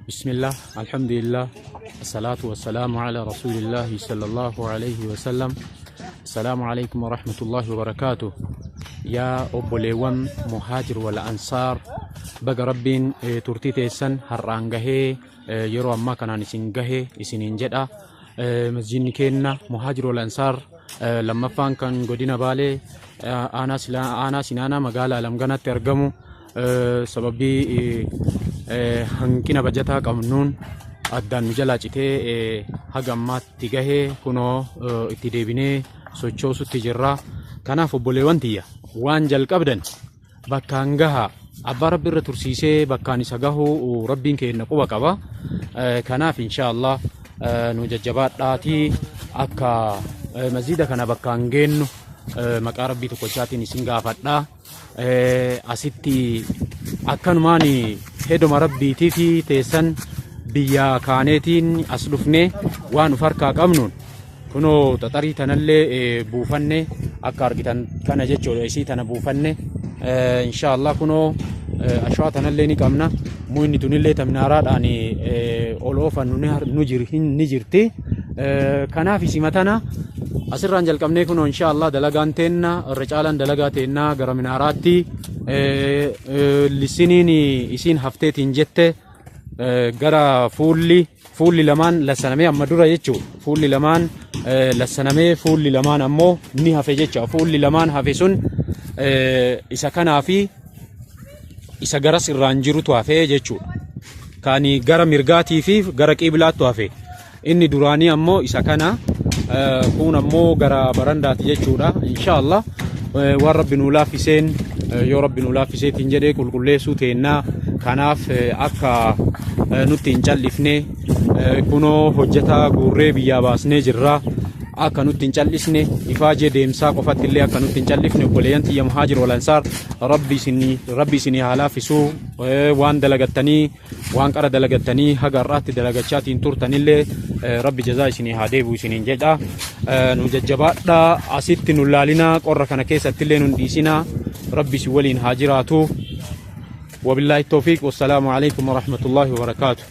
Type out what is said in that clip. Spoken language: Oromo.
Bismillah, alhamdulillah, assalatu wassalamu ala rasulillahi sallallahu alayhi wasallam. Assalaamu alaikum warahmatullahi wabarakaatuh. Yaa obboleewwan Muhaajir wal Ansaar, baga Rabbiin turtii teessan har'aan gahee yeroo ammaa kanaan isin gahe isiniin jedha. Masjidni keenna Muhaajir wal Ansaar lammaffaan kan godina Baalee aanaa Sinaanaa magaalaa Alamganaatti argamu sababii hanqina bajataa qabnuun addaan nu jalaa citee haga ammaatti gahee kunoo itti deebinee sochoosutti jirra. Kanaaf obboleewwan tiyya, waan jalqabdan bakkaan gahaa. Abbaa Rabbi irra tursiisee bakkaan isa gahu Rabbiin keenya quba qaba. Kanaaf inshaallah nu jajjabaadhaatii akka masjida kana bakkaan geennu maqaa Rabbii tokkochaatiin isin gaafadha. Asitti akkanumaan heduma Rabbiitii fi teessan biyya kaaneetiin as dhufne waan uf harkaa qabnuun kunoo xaxarii tanallee buufanne, akka argitan kana jechuudha. Isii tana buufanne inshaallah. Kunoo ashwaa tanallee ni qabna. Muyni tunillee taminaaraadhaan ol oofannu ni jirti. Kanaaf isima tana asirraan jalqabnee kunoo inshaallah dalagaan teenna irra caalaan dalagaa teennaa gara minaaraatti lissiniin isiin hafteetiin jette gara fuulli lamaan lassanamee amma dura jechuudha. Fuulli lamaan lassanamee, fuulli lamaan ammoo ni hafe jecha. Fuulli lamaan hafe sun isa kanaa fi isa garas irraan jirutu hafe jechuudha. Kan gara mirgaatii fi gara qiiblaattu hafe. Inni duraanii ammoo isa kana, kun ammoo gara barandaati jechuudha. Inshaallah waan Rabbi nuu laaffiseen, yoo Rabbi nuu laaffiseetiin jedhee, qulqulleessuu teennaa. Kanaaf akka nutti hin callifne kunoo hojjetaa guurree biyyaa baasnee jirra. Akka nutti hin callisne, ifaajee deemsaa qofatti illee akka nutti hin callifne, obboleeyyan tiyya Muhaajir wal Ansaar, Rabbi isinii haa laaffisuu. Waan dalagattanii, waan qara dalagattanii haga har'aatti dalagachaatiin turtanillee Rabbi jazaa isinii haa deebi'u isiniin jedha. Nu jajjabaadhaa, asitti nu laalinaa, qorra kana keessatti illee nu dhiisinaa. Rabbi isin waliin haa jiraatu. Wabillaahi tawfiiq, wassalaamu alaikum warahmatullaahi wabarakaatu.